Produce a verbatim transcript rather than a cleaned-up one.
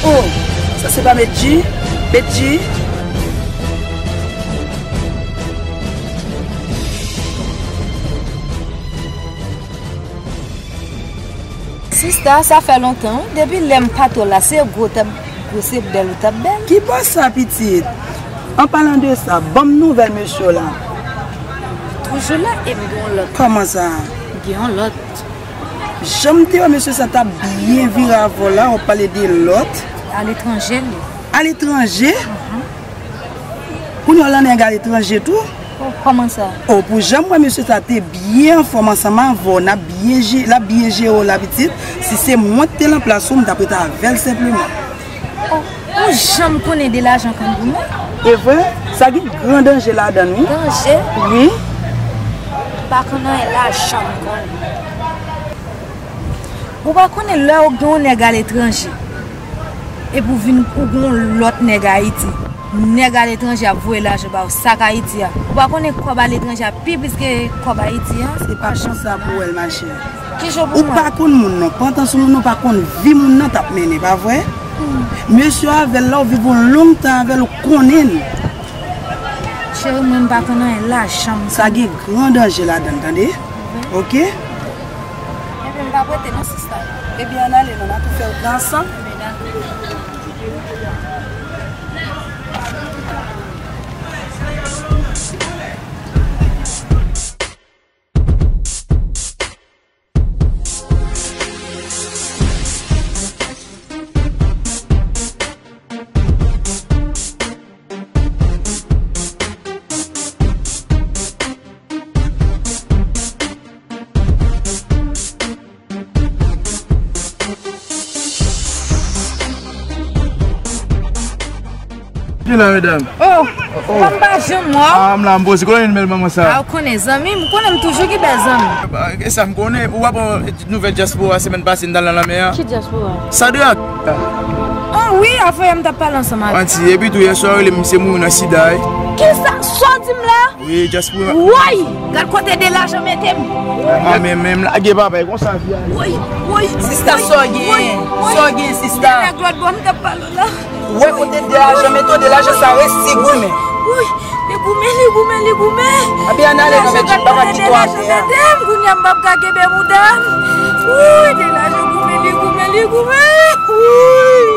Oh, sa se pa Medji? Medji? Sista, sa fè lontan, wi. Depi lè m pa t wè w la, se gwo w t ap gwo, se bèl ou t ap bèl. Ki bò sa, pitit? An palan de sa, ban m nouvèl mesye w la. Toujou la, e m gen yon lòt. Kòman sa? M gen yon lòt. Jan m te wè mesye sa t ap byen vire avè w la, w ap pale de lòt. Aletranje, li. Aletranje? Kounye a w lan nèg aletranje tou? Oh, kòman sa? Oh, pou jan m wè mesye sa te byen anfòm ansanm avè w, n ap byen je-, l ap byen jere w la, pitit. Si se mwen ki te lan plas ou, m t ap rete avè l senpleman. Oh, ou janm konnen de lajan konn goumen? E vre? Sa gen gran danje ladan l, wi. Danje? Wi. M pa konn anyen, lajan m konnen. Ou pa konnen lè ou gen yon nèg aletranje, epi w vin, ou gen yon lòt nèg Ayiti. Nèg aletranje ap voye lajan ba ou, sa k Ayiti a. Ou pa konnen kòb aletranje a pi plis ke kòb Ayiti a? Se pa konsa pou wè l, machè. Ki jan pou wè? Ou pa konn moun nan, pantan sou moun nan, ou pa konn vi moun nan t ap mennen, pa vre? Hmm. Mesye avè l la, ou viv yon long tan avè l, ou konnen l. Cheri, mwen m pa konn anyen, lajan m. Sa gen gran danje ladan l, tande? Oke? Ebyen, m p ap rete non, sista. Ebyen, ann ale non, n a tou fè wout la ansanm. Ebyen, dakò. Ki la, medam? Oh, oh, oh. Kòman pa janm wè w? Ah, m la, m poze. Kote w jwenn bèl manman sa? Ah, ou konnen, zanmi m, ou konnen m toujou gen bèl zanmi. Ba, e sa m konnen. Ou pa pran nouvèl dyaspora semèn pase, n t al nan lanmè a? Ki dyaspora? Sadrak. Oh, wi, avanyè m t ap pale ansanm avè l. Manti, epi tou, yèswa, yo rele m misye mouri nan sida, wi. Kisa? Sa w di m la? Wi, dyaspora. Woy! Gad kote de lajan mete m. Ah, men, men, m lage papa, e konsa vi a ye. Woy, woy, sista, woy, sa w genyen? Woy, woy. Sa w genyen, sista? Nèg lòt bò, m t ap pale w la. Ou wè kote de lajan mete w, de lajan sa resi goumen. Woy, li goumen, li goumen, li goumen. Abi, ann ale, non, men ti papa ki to atè a. Kounye a m p ap ka kenbe mouda m. Woy, de lajan goumen, li goumen, li goumen. Woy.